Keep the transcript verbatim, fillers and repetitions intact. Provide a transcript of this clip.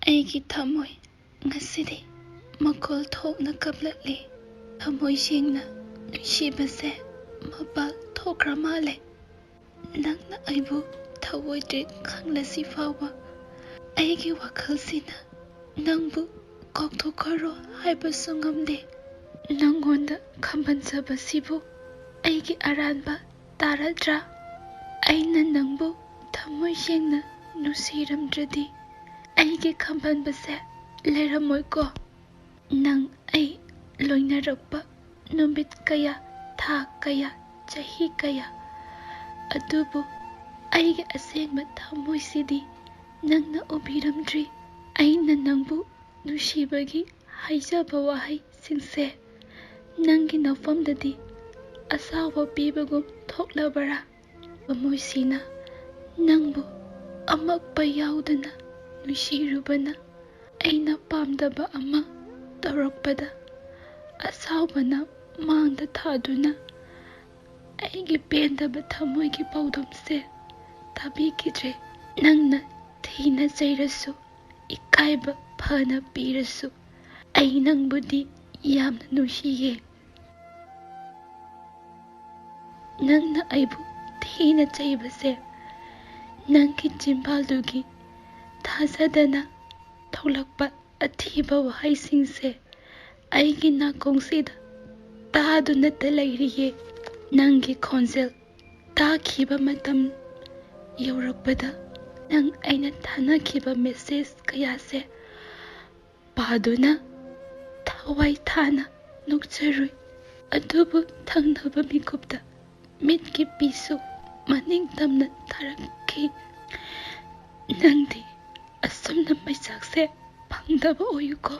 ꯑꯩꯒꯤ ꯊꯃꯣꯏ ꯉꯁꯤꯗꯤ ꯃꯈꯣꯜ ꯊꯣꯛꯅ ꯀꯞꯂꯛꯂꯤ꯫ ꯊꯃꯣꯏ ꯁꯦꯡꯅ ꯅꯨꯡꯁꯤꯕꯁꯦ ꯃꯄꯥꯜ ꯊꯣꯛꯈ꯭ꯔ ꯃꯥꯜꯂꯦ꯫ ꯅꯪꯅ ꯑꯩꯕꯨ ꯊꯑꯣꯏꯗ꯭ꯔꯦ ꯈꯪꯂꯁꯤ ꯐꯥꯎꯕ, ꯑꯩꯒꯤ ꯋꯥꯈꯜꯁꯤꯅ ꯅꯪꯕꯨ ꯀꯥꯎꯊꯣꯛꯈ꯭ꯔꯣ ꯍꯥꯏꯕꯁꯨ ꯉꯝꯗꯦ꯫ ꯅꯪꯉꯣꯟꯗ ꯈꯝꯕꯟꯖꯕꯁꯤꯕꯨ ꯑꯩꯒꯤ ꯑꯔꯥꯟꯕ ꯇꯥꯔꯗ꯭ꯔꯥ? ꯑꯩꯅ ꯅꯪꯕꯨ ꯊꯃꯣꯏ ꯁꯦꯡꯅ ꯅꯨꯡꯁꯤꯔꯝꯗ꯭ꯔꯗꯤ ꯑꯩꯒꯤ ꯈꯝꯕꯟꯕꯁꯦ ꯂꯩꯔꯝꯃꯣꯏꯀꯣ꯫ ꯅꯪ ꯑꯩ ꯂꯣꯏꯅꯔꯛꯄ ꯅꯨꯃꯤꯠ ꯀꯌꯥ, ꯊꯥ ꯀꯌꯥ, ꯆꯍꯤ ꯀꯌꯥ, ꯑꯗꯨꯕꯨ ꯑꯩꯒꯤ ꯑꯁꯦꯡꯕ ꯊꯃꯣꯏꯁꯤꯗꯤ ꯅꯪꯅ ꯎꯕꯤꯔꯝꯗ꯭ꯔꯤ꯫ ꯑꯩꯅ ꯅꯪꯕꯨ ꯅꯨꯡꯁꯤꯕꯒꯤ ꯍꯥꯏꯖꯕ ꯋꯥꯍꯩꯁꯤꯡꯁꯦ ꯅꯪꯒꯤ ꯅꯐꯝꯗꯗꯤ ꯑꯁꯥꯎꯕ ꯄꯤꯕꯒꯨꯝ ꯊꯣꯛꯂꯕꯔꯥ? ꯊꯃꯣꯏꯁꯤꯅ ꯅꯪꯕꯨ ꯑꯃꯛꯄ ꯌꯥꯎꯗꯅ ꯅꯨꯡꯁꯤꯔꯨꯕꯅ ꯑꯩꯅ ꯄꯥꯝꯗꯕ ꯑꯃ ꯇꯧꯔꯛꯄꯗ ꯑꯁꯥꯎꯕꯅ ꯃꯥꯡꯗ ꯊꯥꯗꯨꯅ ꯑꯩꯒꯤ ꯄꯦꯟꯗꯕ ꯊꯃꯣꯏꯒꯤ ꯄꯥꯎꯗꯝꯁꯦ ꯇꯥꯕꯤꯈꯤꯗ꯭ꯔꯦ꯫ ꯅꯪꯅ ꯊꯤꯅ ꯆꯩꯔꯁꯨ, ꯏꯀꯥꯏꯕ ꯐꯅ ꯄꯤꯔꯁꯨ, ꯑꯩ ꯅꯪꯕꯨꯗꯤ ꯌꯥꯝꯅ ꯅꯨꯡꯁꯤꯌꯦ꯫ ꯅꯪꯅ ꯑꯩꯕꯨ ꯊꯤꯅ ꯆꯩꯕꯁꯦ, ꯅꯪꯒꯤ ꯆꯤꯝꯕꯥꯜꯗꯨꯒꯤ ꯊꯥꯖꯗꯅ ꯊꯣꯛꯂꯛꯄ ꯑꯊꯤꯕ ꯋꯥꯍꯩꯁꯤꯡꯁꯦ ꯑꯩꯒꯤ ꯅꯥꯀꯣꯡꯁꯤꯗ ꯇꯥꯗꯨꯅꯇ ꯂꯩꯔꯤꯌꯦ꯫ ꯅꯪꯒꯤ ꯈꯣꯟꯖꯦꯜ ꯇꯥꯈꯤꯕ ꯃꯇꯝ ꯌꯧꯔꯛꯄꯗ, ꯅꯪ ꯑꯩꯅ ꯊꯥꯅꯈꯤꯕ ꯃꯦꯁꯦꯖ ꯀꯌꯥꯁꯦ ꯄꯥꯗꯨꯅ ꯊꯋꯥꯏ ꯊꯥꯅ ꯅꯣꯛꯆꯔꯨꯏ꯫ ꯑꯗꯨꯕꯨ ꯊꯪꯅꯕ ꯃꯤꯀꯨꯞꯇ ꯃꯤꯠꯀꯤ ꯄꯤꯁꯨ ꯃꯅꯤꯡ ꯇꯝꯅ ꯊꯥꯔꯛꯈꯤ꯫ ꯅꯪꯗꯤ ꯑꯁꯨꯝꯅ ꯃꯩꯆꯥꯛꯁꯦ ꯐꯪꯗꯕ ꯑꯣꯏꯌꯨꯀꯣ꯫